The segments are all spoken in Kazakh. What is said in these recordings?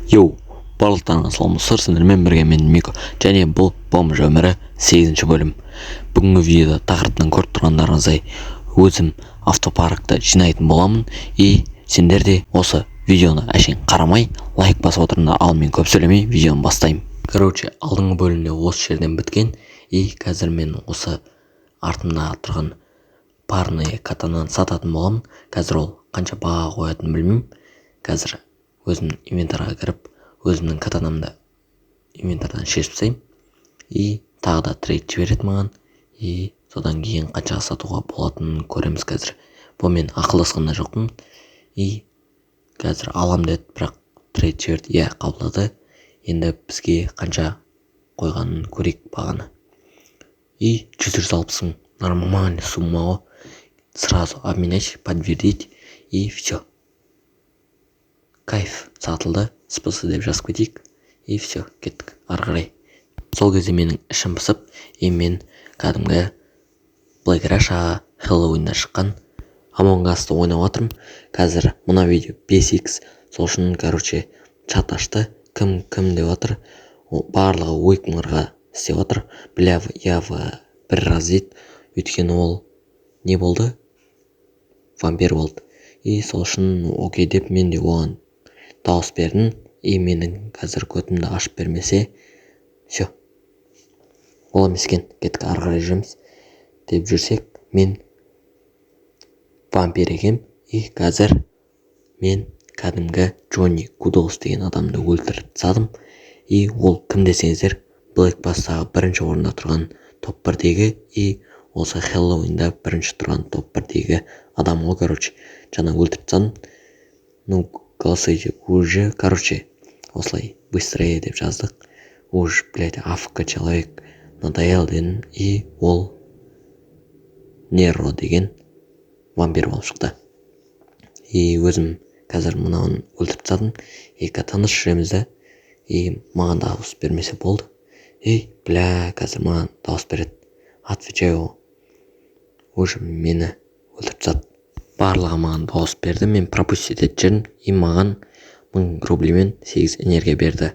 Йоу, барлықтарыңа салам, сіздермен бірге мен, Мико, және бұл «Бомж өмірі» сегізінші бөлім. Бүгінгі видеода, тақырыбынан көріп тұрғандарыңыздай, өзім автопаркті жинайтын боламын. И сендер де осы видеоны әшейін қарамай, лайк басып отырыңдар. Ал мен көп сөйлемей, видеоны бастаймын. Короче, алдыңғы бөлімде осы жерден біткен. И қазір мен осы артымда тұрған парный катананы сататын боламын. Қазір ол қанша баға қоятынын білмеймін. Қазір өзім инвентарға кіріп, өзімнің катанамды инвентардан шешіп тастаймын. И тағы да трейд жібереді маған. И содан кейін қаншаға сатуға болатынын көреміз. Қазір бұнымен ақылдасқан да жоқпын. И қазір алам деді, бірақ трейд жіберді, иә, қабылдады. Енді бізге қанша қойғанын көрейік бағаны. И 760 000, нормальный сумма ғой. Сразу обменять, подтвердить, и все, кайф, сатылды. «Спс» деп жазып кетейік. И все, кеттік ары қарай. Сол кезде менің ішім пысып, и мен кәдімгі Блэк Раша, Хэллоуинда шыққан Among Us'ты ойнап жатырмын. Қазір мына видео 5x, сол үшін, короче, чат ашты, кім кім деп жатыр. Барлығы Уикмарға істеп жатыр. Бля, я в бір раз дейді, өйткені ол не болды, вампир болды. И сол үшін окей деп мен де оған дауыс бердім. И менің қазір көтімді ашып бермесе, все, ол емес екен. Кеттік, ары қарай жүреміз деп жүрсек, мен вампир екенмін. И қазір мен кәдімгі Джонни Гудолс деген адамды өлтіріп тастадым. И ол кім десеңіздер, Блэк Пастағы бірінші орында тұрған топ бірдегі и осы Хэллоуинда бірінші тұрған топ бірдегі адам ғой. Короче, жаңа өлтіріп тастадым. Ну, голосуйте уже. Короче, осылай «быстрее» деп жаздық. «Уж, блядь, АФК человек надоел» дедім. И ол Неро деген вампир болып шықты. И өзім қазір мынауын өлтіріп тастадым. Екі тыныш жүреміз да. И маған дауыс бермесе болды. Ей, бля, қазір маған дауыс береді, отвечаю, уже мені өлтіріп тастады. Барлығы маған дауыс берді, мен пропустить ететін жерім. И маған 1000 рубльмен сегіз энергия берді.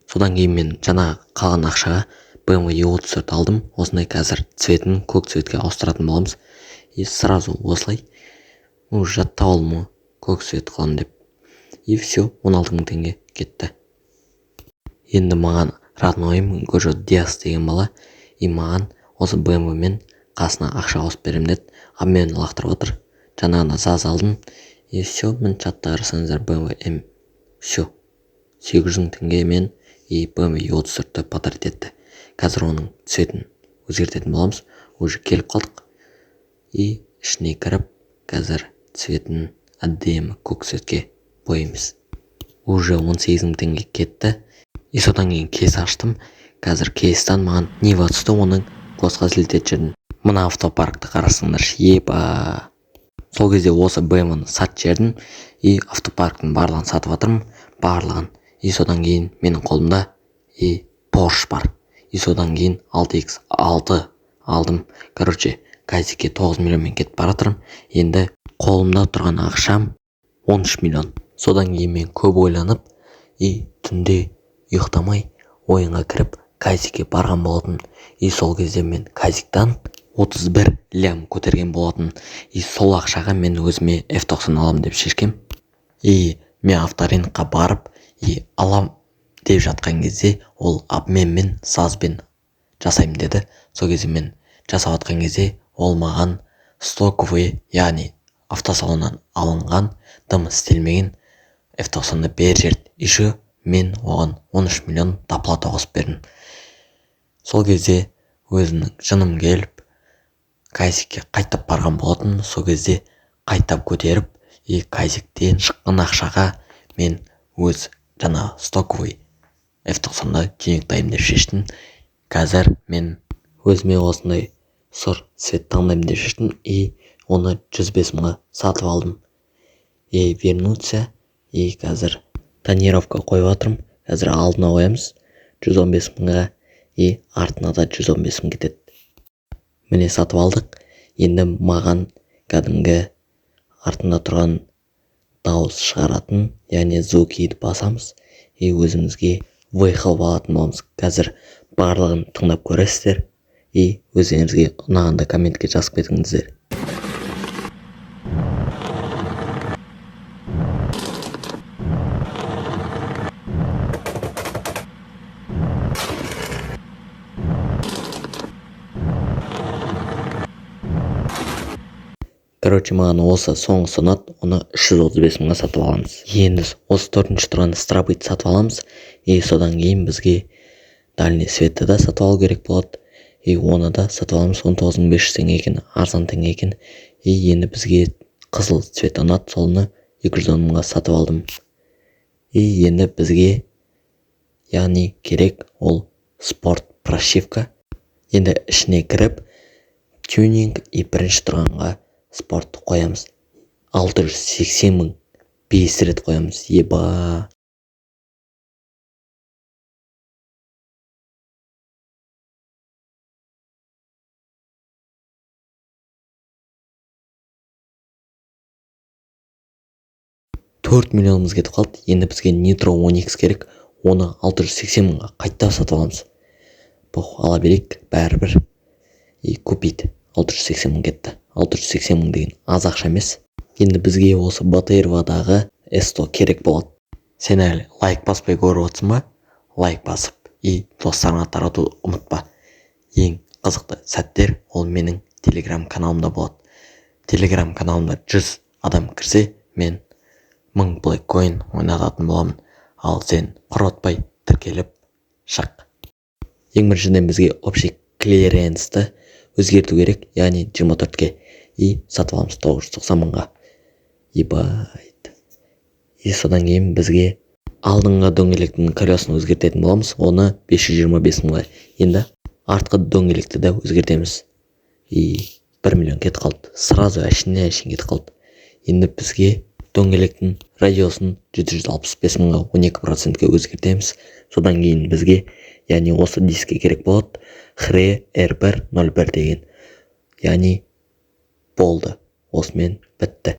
Содан кейін мен жаңағы қалған ақшаға BMW E34 алдым осындай. Қазір цветін көк цветке ауыстыратын боламыз. И сразу осылай уже жаттап алдым ғой, көк цвет қыламын деп. И все, 16 000 теңге кетті. Енді маған роднойым Гожо Диас деген бала и маған осы BMW мен қасына ақша қосып беремін деді. Обмен лақтырып отыр. Жаңағыда ЗАЗ алдым. И все, міне, чатта қарасаңыздар, BMW М, все, 800 000 теңгемен и BMW E34-ті подарить етті. Қазір оның цветін өзгертетін боламыз. Уже келіп қалдық. И ішіне кіріп, қазір цветін әдемі көк цветке бояймыз. Уже 18 000 теңге кетті. И содан кейін кейс аштым. Қазір кейстан маған Нива түсті, оның госқа слететін жердім. Мына автопаркті қарасаңдаршы, еба. Сол кезде осы БМВ-ны сатып жібердім. И автопарктің барлығын сатып жатырмын, барлығын. И содан кейін менің қолымда и Порш бар. И содан кейін 6x6 алдым. Короче, газикке 9 миллионмен кетіп бара жатырмын. Енді қолымда тұрған ақшам 13 миллион. Содан кейін мен көп ойланып и түнде ұйықтамай, ойынға кіріп, казикке барған болатынмын. И сол кезде мен казиктан 31 лям көтерген болатын. И сол ақшаға мен өзіме F90 аламын деп шешкем. И мен авторынокқа барып и алам деп жатқан кезде, ол обменмен ЗАЗбен жасаймын деді. Сол кезде мен жасап жатқан кезде, ол маған стоковый, яғни автосалоннан алынған, дым істелмеген F90-ды беріп жіберді. Еще мен оған 13 миллион доплата қосып бердім. Сол кезде өзімнің жыным келіп, казикке қайтып барған болатынмын. Сол кезде қайтап көтеріп и казиктен шыққан ақшаға мен өз жаңағы стоковый F90-ды тюнингтаймын деп шештім. Қазір мен өзіме осындай сұр цвет таңдаймын деп шештім. И оны 105 мыңға сатып алдым. И вернуться. И қазір тонировка қойып жатырмын. Қазір алдына қоямыз 115 мыңға и артына да 115 мың кетеді. Міне, сатып алдық. Енді маған кәдімгі артында тұрған дауыс шығаратын, яғни звукиді басамыз. И өзімізге выхлоп алатын боламыз. Қазір барлығын тыңдап көресіздер. И өздеріңізге ұнағанда комментке жазып кетіңіздер. Короче, маған осы соңғысы ұнады, оны 335 мыңға сатып аламыз. Енді осы төртінші тұрған страбыйды сатып аламыз. И содан кейін бізге дальний светті да сатып алу керек болады. И оны да сатып аламыз, 19 500 теңге екен, арзан теңге екен. И енді бізге қызыл цвет ұнады, соны 210 мыңға сатып алдым. И енді бізге, яғни, керек ол спорт прошивка. Енді ішіне кіріп, тюнинг, и бірінші тұрғанға спортты қоямыз. 680 мың, 5 рет қоямыз. Еба, 4 миллионымыз кетіп қалды. Енді бізге нитро 10 х керек, оны 680 мыңға қайта сатып аламыз. Похуй, ала берейік бәрібір. И купить. 680 мың кетті. 680 мың деген аз ақша емес. Енді бізге осы БТР-дағы СТО керек болады. Сен әлі лайк баспай көріп отырсың ба? Лайк басып и достарыңа таратуды ұмытпа. Ең қызықты сәттер ол менің телеграм каналымда болады. Телеграм каналымда 100 адам кірсе, мен 1000 блэк коин ойнататын боламын. Ал сен құр отпай тіркеліп шық. Ең біріншіден, бізге общий клиренсті өзгерту керек, яғни 24-ке. И сатып аламыз 990 мыңға. Ебать. И содан кейін бізге алдыңғы дөңгелектің колесын өзгертетін боламыз, оны 525 мыңға. Енді артқы дөңгелекті де өзгертеміз. И 1 миллион кетіп қалды сразу, әшейін әшейін кетіп қалды. Енді бізге дөңгелектің радиусын 765 мыңға, 12%-ке өзгертеміз. Содан кейін бізге, яғни, осы диске керек болады хре R1 01 деген. Яғни болды, осымен бітті.